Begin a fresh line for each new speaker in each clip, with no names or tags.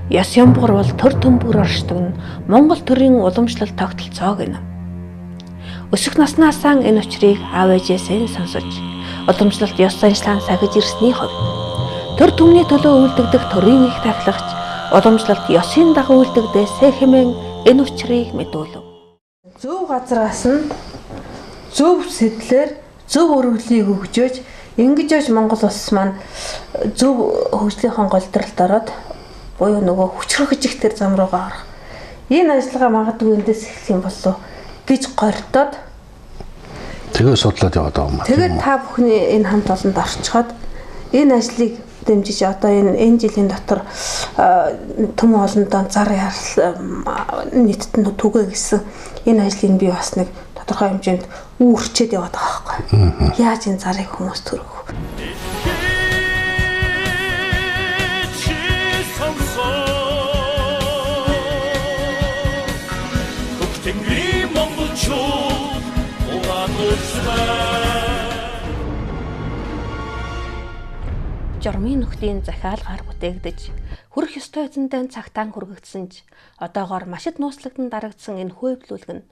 Ёс ямбгар бол төр төмбөр оршдог нь Монгол төрийн уламжлал тогтолцоо гэнэ. Өсөх наснаасаа энэ учрыг аав ээжээсээ сонсож уламжлалт ёс заншлаан сахиж ирсний хувьд төр түмний төлөө үйлдэгдэх төрийн их тахилагч уламжлалт ёсын дагуу үйлдэгдээсэй хэмээн энэ учрыг мэдүүлв.
Зөв газраас нь зөв сэтлэр зөв өргөлийг өгчөөж ингэж яж Монгол улс маань зөв хөгжлийнхэн голдролд ороод буюу нөгөө хүчрхэгжих тэр зам руугаа орох. Энэ ажиллагаа магадгүй эндээс эхлэх юм болов гэж горьдоод
тэгээ судлаад яваад байгаа юм.
Тэгээд та бүхний энэ хамт олонд орчход энэ ажлыг дэмжиж одоо энэ жилийн дотор төмөн олондоо зар ярл нийтэд нь түгээ гэсэн энэ ажлыг би бас нэг тодорхой хэмжээнд үүрчээд яваад байгаа байхгүй. Яаж энэ зарыг хүмүүс төрөх вэ?
Жормын нөхдийн захиалгаар бүтээгдэж хүрх ёстой эзэндээ цагтаан хүргэгдсэн ч одоогоор машид нууцлагдан дарагдсан энэ хөөблүүлэг нь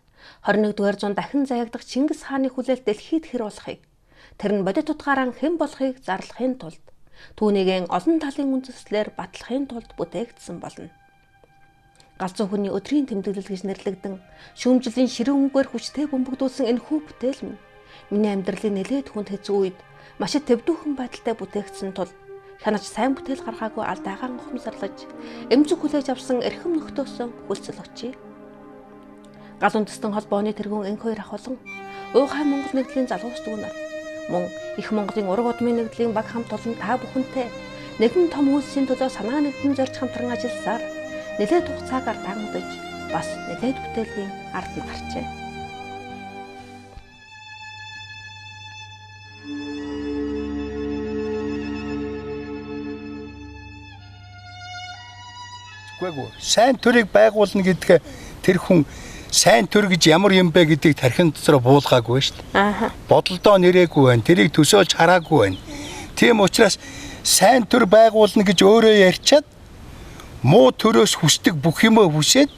21-р зуунд дахин заяагдах Чингис хааны хүлээлт дэлхийд хэр болохыг тэр нь бодит утгаараа хэн болохыг зарлахын тулд түүнийг олон талын үндэслэлээр батлахын тулд бүтээгдсэн болно. Галзуу хүний өдрийн тэмдэглэл гэж нэрлэгдэн шүүмжлийн ширүүн өнгөөр хүчтэй бөмбөгдүүлсэн энэ хүү бүтээл нь миний амьдралын нэлээд хүнд хэцүү үед маш тэвдүүхэн байдалтай бүтээгдсэн тул хянаж сайн бүтээл гаргаагүй алдаагаан ухамсарлаж эмзэг хүлээж авсан эрхэм нөхдөөсөн хөлцөл өчье. Гал үндэстэн холбооны тэргүүн энх хоёр ах болон уухай Монгол нэгдлийн залуус дүү нар мөн их Монголын ураг удмын нэгдлийн баг хамт олон та бүхэнтэй нэгэн том үйлсийн төлөө санаа нэгдэн зорж хамтран ажилласаар нэлээд хугацааг ардаан удаж бас нэлээд бүтээлийн ард нь гарчээ.
Үгүй сайн төрийг байгуулна гэдгээ тэр хүн сайн төр гэж ямар юм бэ гэдгийг тархин дотор буулгаагүй шүү дээ.
Аа.
Бодолдоо нэрээгүй байна. Тэрийг төсөөлж хараагүй байна. Тийм учраас сайн төр байгуулна гэж өөрөө ярьчаад муу төрөөс хүсдэг бүх юмөө хүсээд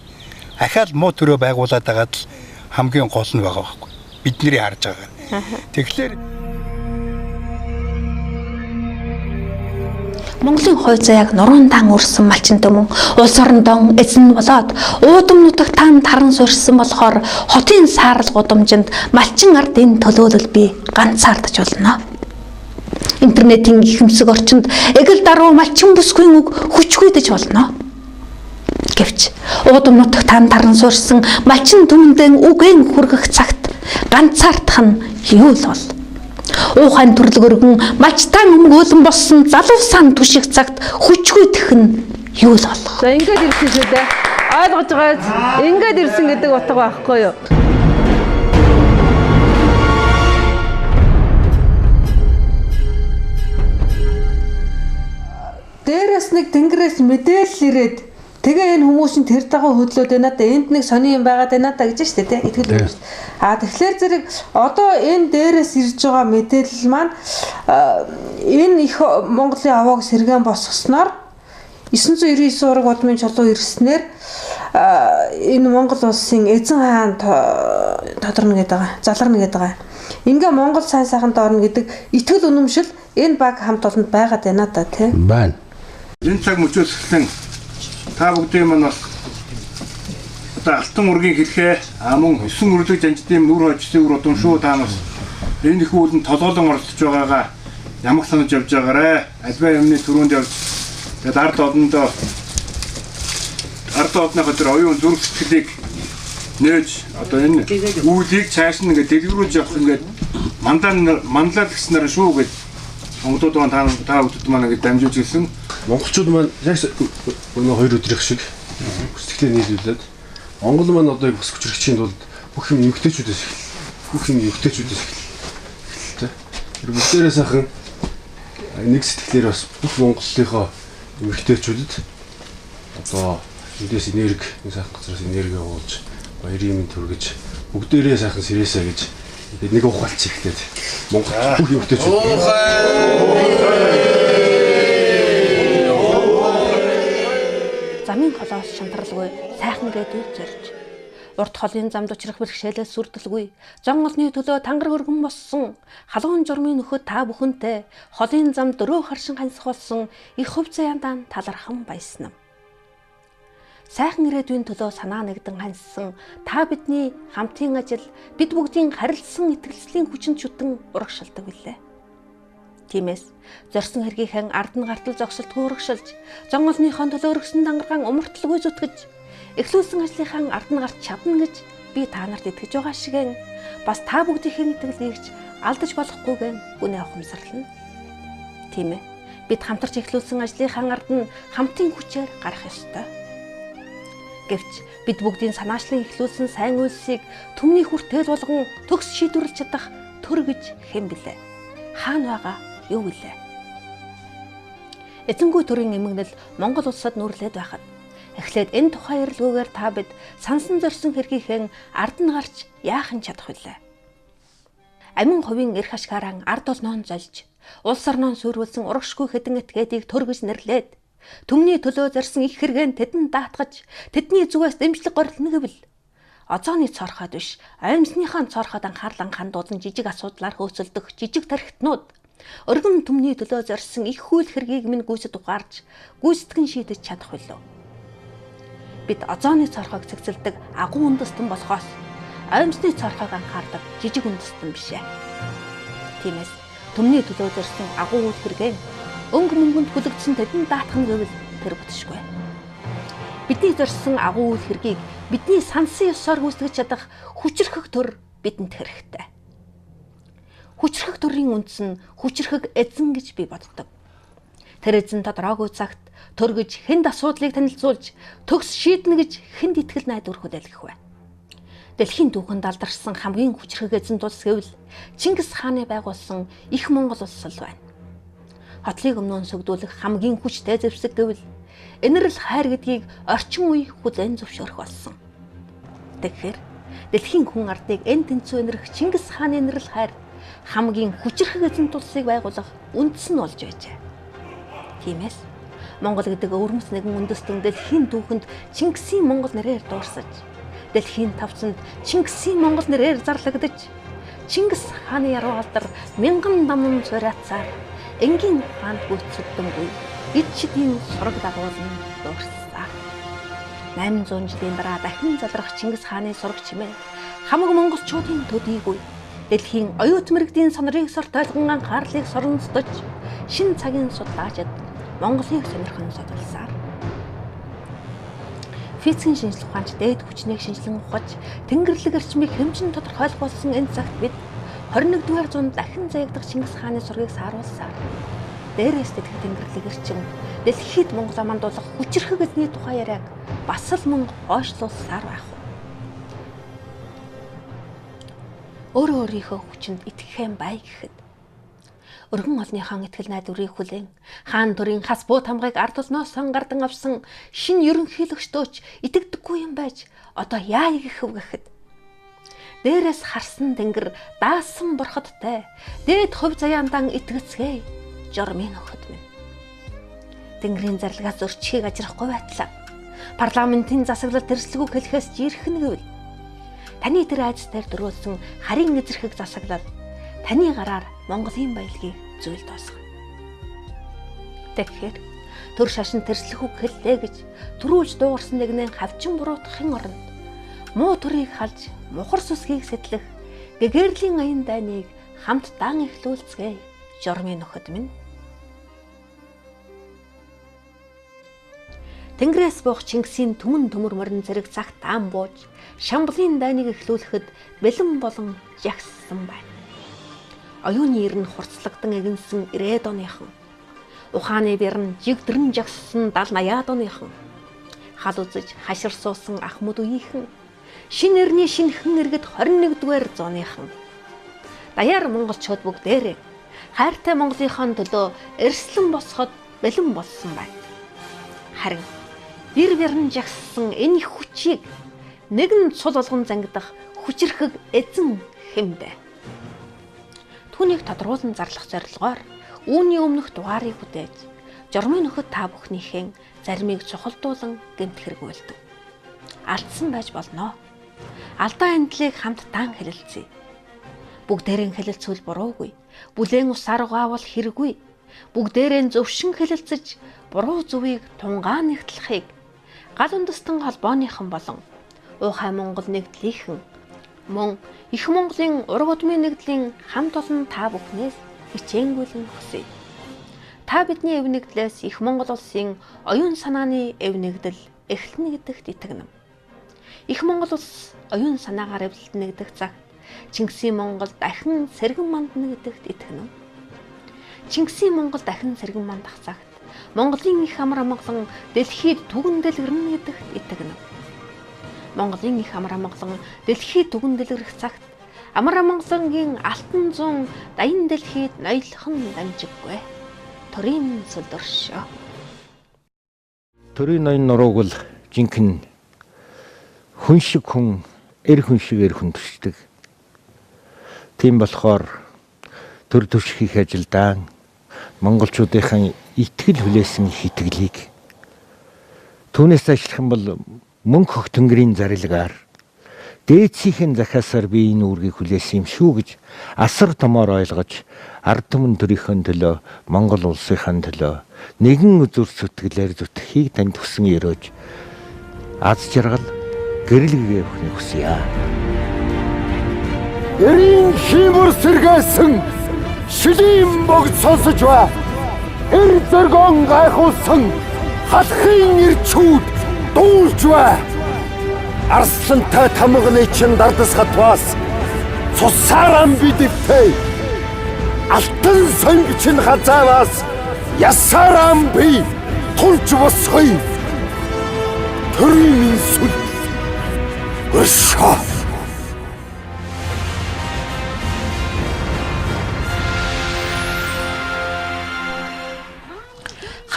ахаал муу төрөө байгуулад байгаад л хамгийн гол нь байгаа байхгүй. Бидний харж байгаагаар. Тэгэхээр
Монголын хой заяаг нуруунд дан өрсөн малчин төмөн улс орондоо эзэн болоод уудам нутагт тан таран суурьсан болохоор хотын саарал гудамжинд малчин ардын төлөөлөл би ганцаардаж болно. Интернетийн ихэмсэг орчинд эгэл даруй малчин бүсгүй үг хүчгүйдэж болно. Гэвч уудам нутагт тан таран суурьсан малчин төмөндөө үгэн хүргэх цагт ганцаардах нь юу л бол? Уухайн төрлөг өргөн малчтан өмгөөлөн болсон залуусан түшиг цагт хүчгүйдэх нь юу л болох?
За ингээд ирсэн шүү дээ. Ойлгож байгаа биз? Ингээд ирсэн гэдэг утга байхгүй юу? Дээрээс нэг тэнгэрээс мэдээлэл ирээд тэгээ энэ хүмүүс нь тэр дагуу хөдлөөд байна да, энд нэг сони юм байгаад байна да гэж шүү дээ, итгэл үнэмш. А тэгэхээр зэрэг одоо энэ дээрээс ирж байгаа мэдээлэл маань энэ их Монголын авааг сэргээн босгосноор 999 ураг удмын чулуу ирснээр энэ Монгол улсын эзэн хаан тодорно гэдэг байгаа, заларна гэдэг байгаа. Ингээ Монгол сайн сайханд орно гэдэг итгэл үнэмшил энэ баг хамт олонд байгаад байна да, тий.
Байна.
Энэ цаг мөчөөс эхлэн та бүгдийн маань бас одоо алтан ургийн хэлхээ мөн 9 өрлөг жанждын нүр хожсын үр удам шүү та нас энэ их үүлэн толгоолон оролцож байгаагаа ямаг санаж явж байгаарэ. Альва юмны түрүүнд явж тэгээд ард олондоо ард олонныхоо тэр оюун зүрх сэтгэлийг нээж одоо энэ үүлийг цааш нь ингээд дэлгэрүүлж явах ингээд манлайлал гэснээр шүү гэж монголууд маань та бүгдэд маань ингээд дамжуулж ирсэн.
Монголчууд маань яг өнөө хоёр өдрийнх шиг хүсэтгэлээ нийлүүлээд Монгол маань одоо бас хүчрхэгчийн тулд бүх юм эмгтээчүүдээс эхэл. Бүх юм эмгтээчүүдээс эхэлтэй. Тэр бүгдээрээ сайхан нэг сэтгэлээр бас бүх монголынхоо эмгтээчүүдэд одоо эндээс энерги, энэ сайхан газраас энерги явуулж баярын минь төргөж бүгдээрээ сайхан сэрээсэ гэж нэг ухаалц эхлээд Монгол бүх эмгтээчүүд.
замын холоос шантралгүй сайхан ирээдүй зорж урт холын замд учрах бэрхшээлээс сүрдэлгүй зон олны төлөө тангар өргөн болсон халуун журмын нөхөд та бүхэнтэй холын зам дөрөв харшин хансах болсон их хувь заяандаан талархан баяснам. Сайхан ирээдүйн төлөө санаа нэгдэн ханьсан та бидний хамтын ажил бид бүгдийн харилцсан итгэлцлийн хүчин чүтэн урагшилдаг билээ. Тиймээс зорьсон хэргийнхэн ард нь гартал зогсолтгүй урагшилж зон олныхон төлөө өргөсөн дангаргаан умарталгүй зүтгэж эхлүүлсэн ажлынхаа ард нь гарч чадна гэж би та нарт итгэж байгаа шигэн бас та бүгдийнхэн итгэлийг ч алдаж болохгүйгэн гүнээ ухамсарлана. Тийм ээ. Бид хамтарч эхлүүлсэн ажлынхаа ард нь хамтын хүчээр гарах ёстой. Гэвч бид бүгдийн санаачлан эхлүүлсэн сайн үйлсийг түмний хүртэл болгон төгс шийдвэрлэж чадах төр гэж хэн блэ? Хаана байгаа юу вүлээ? Эзэнгүй төрийн эмгэнэл Монгол улсад нүрлээд байхад эхлээд энэ тухай ярилгүйгээр та бид сансан зорьсон хэргийнхэн ард нь гарч яахан чадах вүлээ? Амин хувийн эрх ашгаараа ард олноон зольж, улс орноон сүрүүлсэн урагшгүй хэдэн этгээдийг төр гэж нэрлээд түмний төлөө зорьсон их хэрэгэн тэдэнд даатгаж тэдний зүгээс дэмжлэг горилно гэвэл озооны цоорхойд биш, аимсныхаа цоорхойд анхаарлаа хандуулан жижиг асуудлаар хөөцөлдөх жижиг тархитнууд өргөн түмний төлөө зорьсон их хууль хэргийг минь гүйцэд ухаарч гүйцэтгэн шийдэж чадах билүү? Бид озооны цоорхойг цэгцэлдэг агуу үндэстэн болохоос аимсны цоорхойг анхаардаг жижиг үндэстэн биш ээ. Тиймээс түмний төлөө зорьсон агуу үйл хэрэгэн өнгө мөнгөнд хүлэгдсэн тэдэнд даатгана гэвэл тэр бүтшгүй. Бидний зорьсон агуу үйл хэргийг бидний сансан ёсоор гүйцэтгэж чадах хүчирхэг төр бидэнд хэрэгтэй. Хүчирхэг төрийн үндэс нь хүчирхэг эзэн гэж би боддог. Тэр эзэн тодорхойгүй цагт төр гэж хүнд асуудлыг танилцуулж төгс шийднэ гэж хүнд итгэл найдвар хүлээлгэх вэ? Дэлхийн түүхэнд алдаршсан хамгийн хүчирхэг эзэн тулс гэвэл Чингис хааны байгуулсан их Монгол улс л байна. Хотлыг өмнөө сөгдүүлэх хамгийн хүчтэй зэвсэг гэвэл энэрл хайр гэдгийг орчин үе хүлээн зөвшөөрөх болсон. Тэгэхээр дэлхийн хүн ардыг эн тэнцүү энэрх Чингис хааны энэрл хайр хамгийн хүчирхэг эзэн тулсыг байгуулах үндэс нь болж байжээ. Тиймээс Монгол гэдэг өвөрмөц нэгэн үндэстэн дэлхийн түүхэнд Чингисийн Монгол нэрээр дуурсаж, дэлхийн тавцанд Чингисийн Монгол нэрээр зарлагдаж, Чингис хааны яруу алдар мянган дамн сураацаар энгийн хаанд гүйцэтгэдэггүй эд шидийн сураг дагуулan дуурсаа. 800 жилийн дараа дахин залрах Чингис хааны сураг чимээ хамаг монголчуудын төдийгүй дэлхийн оюут мэргэдийн сонорыг сортойлгон анхаарлыг соронзодож шин цагийн судлаачид Монголыг сонирхон судалсаар физикийн шинжлэх ухаанч дээд хүчнийг шинжилэн ухаж тэнгэрлэг эрчмийг хэмжин тодорхойлох болсон энэ цагт бид 21-р зуунд дахин заягдах Чингис хааны сургийг сааруулсаар дээрээс тэтгэх тэнгэрлэг эрчим дэлхийд Монголоо мандуулах хүчирхэг эзний тухай яриаг бас л мөн хойшлуулсаар байх уу? Өөрөө өөрийнхөө хүчинд итгэхэн бай гэхэд өргөн олныхоо итгэл найдварыг хүлээн хаан төрийн хас буу тамгыг ард олноос сангардан авсан шин ерөнхийлөгчдөөч итгэдэггүй юм байж одоо яа гэх вэ гэхэд дээрээс харсан тэнгэр даасан бурхадтай дээд хувь заяандан итгэцгээе журмын өхөд минь. Тэнгэрийн зарлагаас өрчхийг ажрахгүй байтлаа. Парламентын засаглал тэрслэггүй хэлэхээс жирхэн гэвэл таны тэр айдас дээр дөрүүлсэн харин эзэрхэг засаглал таны гараар Монголын баялагийг зүйл дуусгана. Тэгэхээр төр шашин тэрслэх үг хэллээ гэж түрүүлж дуугарсан нэгнээ хавчин буруутгахын оронд муу төрийг халж мухар сүсгийг сэтлэх гэгэрлийн аян дайныг хамтдаан эхлүүлцгээе журмын нөхөд минь. Тэнгэрээс буух Чингисийн түмэн төмөр морин зэрэг цагт таан бууж Шамблын дайныг эхлүүлэхэд бэлэн болон жагссан байна. Оюуны ер нь хурцлагдан эгэнсэн 90-ад оныхон, ухааны бэр нь жигдрэн жагссан 70-80-ад оныхон, хал үзэж хашир суусан ах мөд үеийнхэн, шин эртний шинхэн иргэд 21-р зууныхан. Даяар монголчууд бүгдээрээ хайртай Монголынхон төлөө эрслэн босоход бэлэн болсон байна. Харин бэр бэрэн жагссан энэ их хүчийг нэгэн цул болгон зангидах хүчирхэг эзэн хэмбэ. Түүнийг тодруулан зарлах зорилгоор үүний өмнөх дугаарыг бүтээж журмын нөхөд та бүхнийхээ заримыг цухалдуулан гэмт хэрэг үйлдэв. Алдсан байж болно. Алдаа эндлийг хамтдаа хэлэлцье. Бүгдээрэн хэлэлцвэл буруугүй. Бүлээн усаар угаавал хэрэггүй. Бүгдээрэн зөвшин хэлэлцэж буруу зүвийг тунгаа нэгтлэхийг гал үндэстэн холбооныхан болон уухай Монгол нэгдлийнхэн мөн их Монголын ураг удмын нэгдлийн хамт олон та бүхнээс хичээнгүйлэн хүсье. Та бидний эв нэгдлээс их Монгол улсын оюун санааны эв нэгдэл эхэлнэ гэдэгт итгэнэ. Их Монгол улс оюун санаагаар эвлэлдэнэ гэдэг цагт Чингисийн Монгол дахин сэргэн мандна гэдэгт итгэнэ. Чингисийн Монгол дахин сэргэн мандах цагт Монголын их амар амгалан дэлхийд түгэн дэлгэрнэ гэдэгт итгэнэ. Монголын их амар амгалан дэлхийд түгэн дэлгэрэх цагт амар амгалангийн алтан зун даян дэлхийд ноёлхон дамжиггүй. Төрийн сүлдөршөө.
Төрийн ноён нурууг бол жинхэнэ хүн шиг хүн, эр хүн шиг эр хүн төшдөг. Тийм болохоор төр төш хийх ажилдаа монголчуудынхаа итгэл хүлээсэн их итгэлийг түүнээс ажиллах юм бол мөнх хөх тэнгэрийн зарилгаар дээдсийнхэн захиасаар би энэ үүргийг хүлээсэн юм шүү гэж асар томоор ойлгож ард түмэн төрийнхөө төлөө Монгол улсынхаа төлөө нэгэн үзүр зүтгэлээр зүтгэхийг танд хүсэн өрөөж аз жаргал гэрэл гэгээ бүхнийг хүсье.
Эрийн хиймөр сэргээсэн шилийн богд сонсож ба эр зөргөн гайхуулсан халахын ирчүүд дуулж ба арслантай тамганы чин дардас хатваас цусаараа бидэвтэй алтан сонгоч чин хазааваас ясаараа би тулж босгоё төрийн минь сүл өршөө.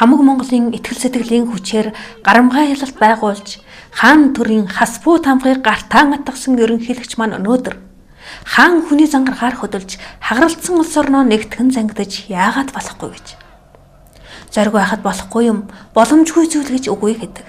Хамаг Монголын итгэл сэтгэлийн хүчээр гарамгай ялалт байгуулж хаан төрийн хас буу тамгыг гартаан атгасан ерөнхийлөгч маань өнөөдөр хаан хүний зангаргаар хөдөлж хагаралцсан улс орноо нэгтгэн зангидаж яагаад болохгүй гэж. Зориг байхад болохгүй юм, боломжгүй зүйл гэж үгүй гэдэг.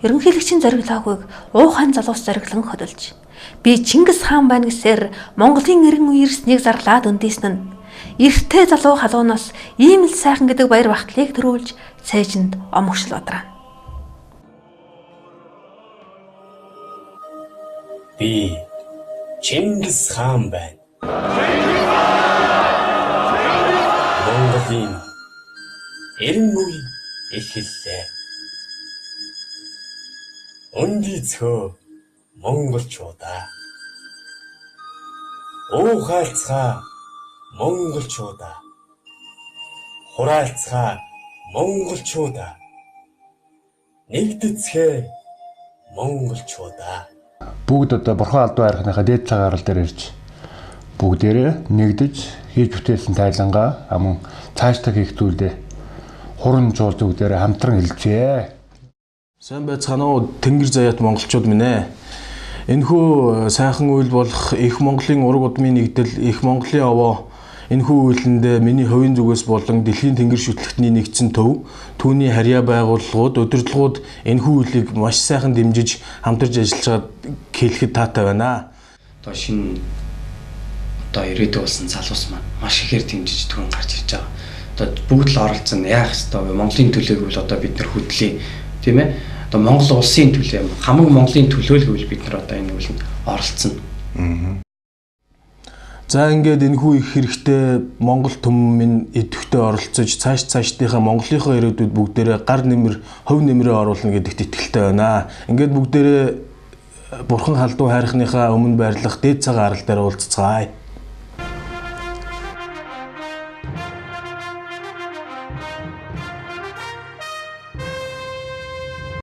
Ерөнхийлөгчийн зориглоогүйг уухайн залуус зориглон хөдөлж би Чингис хаан байна гэсээр Монголын эрен үе ирснийг зарлаад өндийсэн нь эртээ залуу халуунаас ийм л сайхан гэдэг баяр багтлыг төрүүлж цээжинд омогшил удраа.
Би Чингис хаан байна. Монголын эрен үе эхэллээ. Өндийцгөө монголчуудаа. Уухайлцгаа монголчуудаа. Хураалцгаа монголчуудаа. Нэгдэцгээ монголчуудаа.
Бүгд одоо бурхан албан хайрхныхаа дээд цагаан арал дээр ирж бүгдээрээ нэгдэж хийж бүтээсэн тайлангаа амун цаашдаа хийх зүйлдээ хуран жуул бүгдээрээ хамтран хэлцье.
Сайн байцгаана уу тэнгэр заяат монголчууд минь ээ. Энэхүү сайхан үйл болох их Монголын ураг удмын нэгдэл, их Монголын овоо энэхүү үйлэндээ миний хувийн зүгээс болон дэлхийн тэнгэр шүтлэгтний нэгдсэн төв, түүний харьяа байгууллагууд, удирдлагууд энэхүү үйлийг маш сайхан дэмжиж хамтарч ажиллаж байгаад хэлэхэд таатай байна.
Одоо шинэ одоо ирээдүй болсон залуус маань маш ихээр дэмжиж түрүүн гарч ирж байгаа. Одоо бүгд л оролцсон. Яах ёстой вэ? Монголын төлөө гэвэл одоо бид нар хөдлөе, тийм ээ? Одоо Монгол улсын төлөө, хамаг Монголын төлөө л гэвэл бид нар одоо энэ үйлэнд оролцсон.
За ингээд энэхүү их хэрэгтэй Монгол түмэн идэвхтэй оролцож цааш цаашдынхаа Монголынхоо ирээдүйд бүгдээрээ гар нэмэр, хувь нэмрээ оруулна гэдэгт итгэлтэй байна. Ингээд бүгдээрээ бурхан халдуу хайрхныхаа өмнө байрлах дээд цагаан арал дээр уулзцгаая.